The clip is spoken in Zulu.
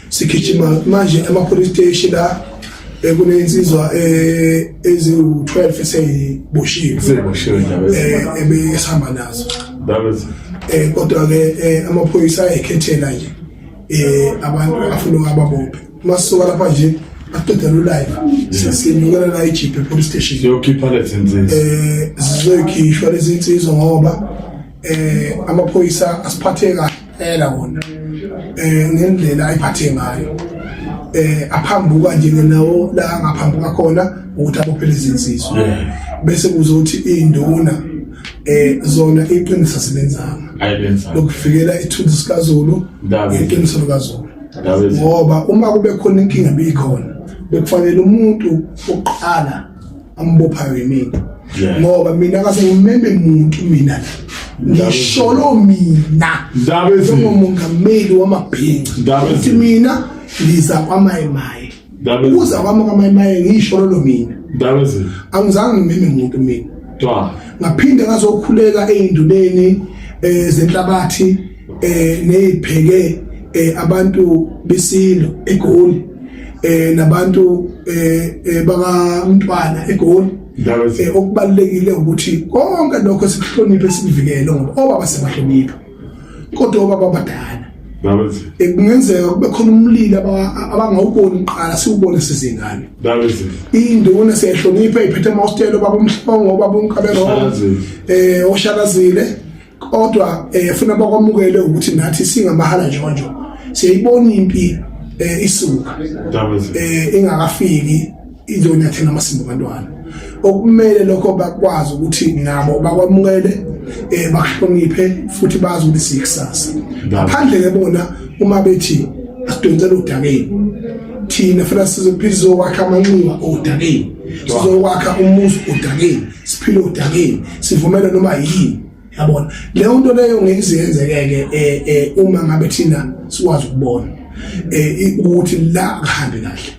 Sigijima manje ema police station la kunensizwa eziwu-12 eseyiboshiwe. Seyiboshiwe indaba. Ebesihamba nazo. Ndaba. Kodwa ke amaphoyisa ayikhethela nje abantu afuna ukubabophe. Masuka lapha nje aqeda lo live sesinyukela la eJip police station. Siyokhipha lezi nsizwa. Zizokhishwa lezi nsizwa ngoba amaphoyisa asiphathe kahle phela wona ngendlela ayiphathe ngayo. Aphambuka nje nawo la angaphambuka khona ukuthi abophe lezi nsizwa. Bese kuzothi induna zona iqiniso sebenzanga. Ayibenzanga. Lokuvikela ithunzi sikaZulu, iqiniso likaZulu. Ngoba uma kube khona inkinga bikhona bekufanele umuntu oqala ambophayo yimina. Ngoba mina kase ngimeme umuntu mina ngisholo mina njengomongameli wamabhinca ukuthi mina ngiza kwaMayimayi. Ukuza kwami kwaMayimayi ngisholo mina. Angizange ngimeme umuntu mina. Ngaphinde ngazokhuleka eyinduneni zenhlabathi neyipheke abantu besilo eGoli nabantu bakamntwana eGoli. Okubalekile ukuthi konke lokho sikuhloniphe sikuvikele ngoba obaba sebahlonipha kodwa obaba abadala kungenzeka kube khona umlilo abangawuboni kuqala siwubone sizingane. Induna siyahlonipha iphethe amahostelo baba uMhlongo baba uNkabero oshalazile kodwa funa bakwamukele ukuthi nathi singamahala nje nje siyayibona impi isuka ingakafiki izonyathela amasimba abantwana. Okumele lokho bakwazi ukuthi nabo bakwamukele bakuhloniphe futhi bazi ukuthi siyikusasa. Ngaphandle ke bona uma bethi asidonsele udakeni thina funa sizokwakha amanxiwa odakeni, sizokwakha umuzi odakeni, siphile odakeni, sivumele noma yini. Yabona leyo nto leyo ngeke izenzeke ke uma ngabe thina sikwazi ukubona ukuthi la kuhambe kahle.